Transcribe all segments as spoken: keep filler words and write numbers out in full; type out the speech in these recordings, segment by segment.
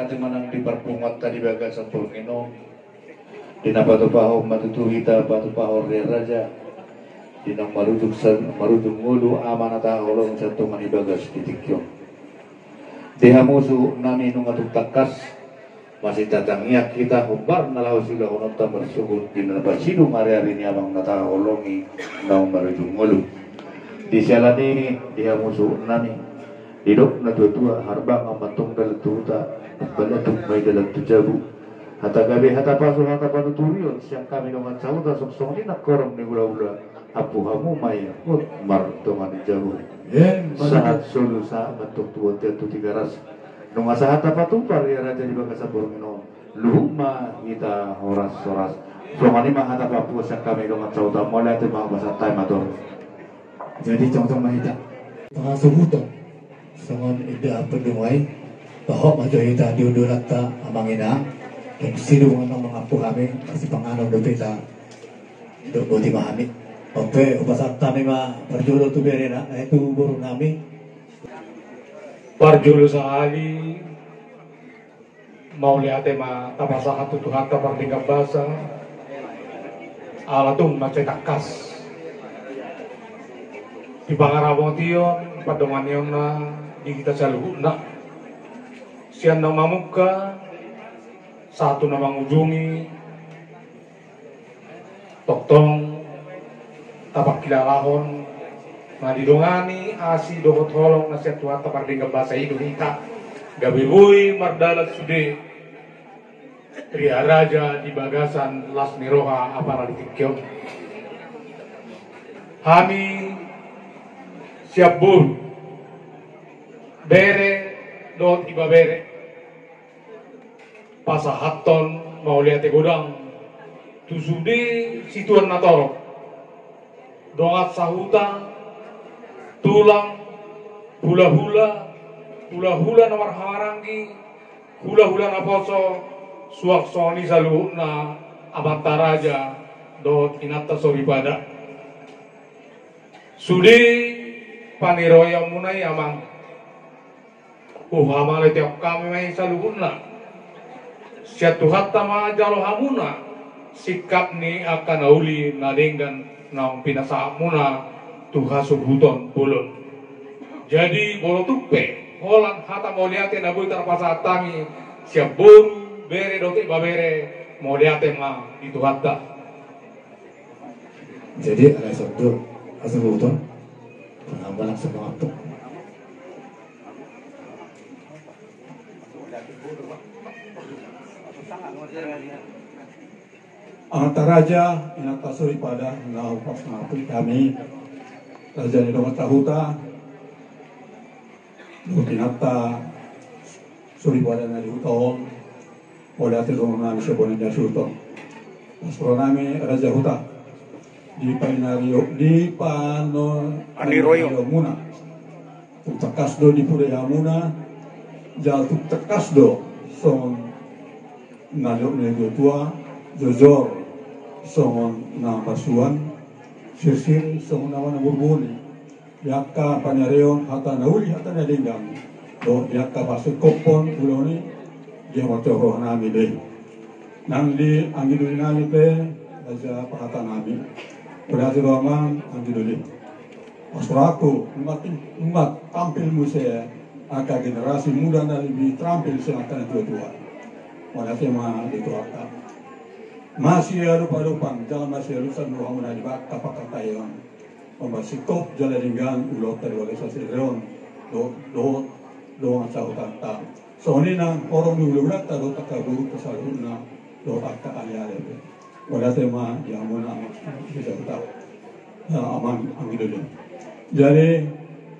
Ate manang di parpunguanta di bagasan borngin on, di na patupahon ma tutu hita, patupahon ria raja, di na marujung sa-, marujung ngolu ama na tahaholongi sian tonga ni bagas di tingki on. Di hamu suhut nami, nunga tung tangkas masitangiang hita hombar na laho siulahononta marsogot di na pasidung ariari ni amang na tahaholongi naung marujung ngolu. Di siala ni i, di hamu suhut nami, didok na tuatua, harbangan ma antong dalan tu huta, balga tung ma i dalan tu jabu. Hata gabe, hata pasu, hata panuturion sian hami dongan sahuta, songon i nang horong ni hulahula, ampu hamu ma i hot martonga ni jabu. Sahat solu, sahat ma antong tu bontean, tu Tigaras. Nunga sahat tapatupa ria raja di bagasan borngin on, luhut ma hita horashoras. Songon i ma hata pambuat sian hami dongan sahuta, mauliate ma, hupasahat hami ma tu. Jadi, tongtong ma hita. Tongtong ma hita. Songon i do, ampun, dung i. Toho ma jo hita di hundulanta, amang inang. Dung sidung annon mangampu hami, masipanganon dope hita. Dung boti ma hami. Oke, hupasahat hami ma parjolo tu berena, eh, tu boru nami. Parjolo sahali, mauliate ma tapasahat tu Tuhanta pardenggan basa, ala tung mansai tangkas di pangaramotion, pardonganionna di hita saluhutna. Sian na mamungka sahat tu na mangujungi, tongtong tapangkilalahon na didongani asi dohot holong na sian Tuhanta pardenggan basa i do hita, gabe boi mardalan sude ria raja di bagasan las ni roha apala di tingki on. Hami sian boru, bere dohot ibebere, pasahathon mauliate godang tu sude situan na torop, dongan sahuta, tulang, hulahula, hulahula na marhahamaranggi, hulahula naposo, suang songon i saluhutna amanta raja dohot inanta soripada. Sude paniroianmuna i, amang, huhamauliateon hami ma i saluhutna. Sian Tuhanta ma jalo hamuna singkat ni angka na uli na denggan naung pinasahatmuna tu hasuhuton bolon. Jadi, molo tung pe holan hata mauliate na boi tarpasahat hami sian boru, bere dohot ibebere, mauliate ma di Tuhanta. Jadi, alai songon i do, asa boto. Penambalan semangat tu amanta raja, inanta soripada, na hupasahat hami, raja ni dongan sahuta, dohot inanta soripada na di huta on, mauliate do nami sian bona ni hasuhuton. Las ni roha nami raja huta, di paniroion, di pano-, paniroionmuna. Tung tangkas do dipudai hamuna, jala tung tangkas do songon na nidok ni natuatua, jojor songon na marsuan, sirsir songon na manaburbuni. Di angka paniareon hata na uli, hata na denggan, dohot di angka pasingkophon ulaon i, di hamu tu roha nami be. Nang di anggi doli nami pe, raja pahata nami. Berarti roha ma anggi doli. Pas rohangku, umat, umat tampil muse angka generasi muda na lebih terampil sian angka na tuatua. Mauliate ma di Tuhanta. Masiadopadopan jala masialusan rohamuna di bagasan pangkataion. Pambasikop jala denggan ulaonta di bagasan sadari on, do, do, dongan sahutanta. Songon i nang horong ni hulahulanta dohot angka boru saluhutna dohot angka aleale. Mauliate ma di hamuna amang, di sahuta. Ya, amang, anggi doli. Jadi,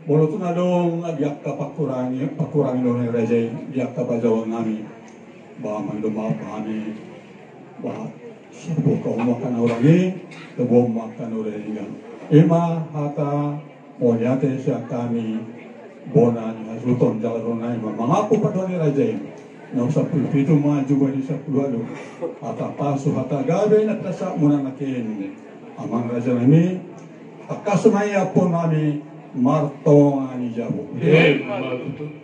molo tung adong di angka pangkurangi, pangkurangi dohot raja i, di angka pajaoan nami. Ba, mangido maaf hami, ba, sapuka umaka na hurang i, tabo umaka na hurang i. Ima hata mauliate sian hami, bona ni hasuhuton jala roha nami ma mangampu pandohan ni raja i. Na sampulu pitu ma jumadi sampulu ualu. Hata pasu, hata gabe na pinasahatmuna nangkin, amang raja nami, tangkas ma i ampuon nami martonga ni jabu. Ima tutu.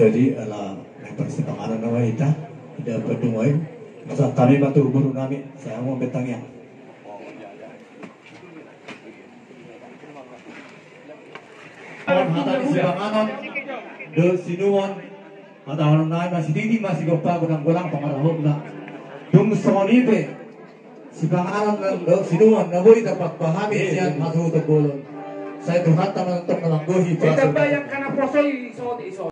Jadi ala mempersipanganan nama ita, ida pedung oi. Masa kami matu guru nami, saya mau bertanya. Hata ni sipanganon, do sinuan, hata holan nai masititi, masigompa, godang-godang pangarahutna. Dung songon i pe, sipanganon, do sinuan, na boi tarpahami sian hasuhuton bolon. Sai Tuhanta ma tongtong na manggohi. Ita bayangkan na poso i, so, i, so.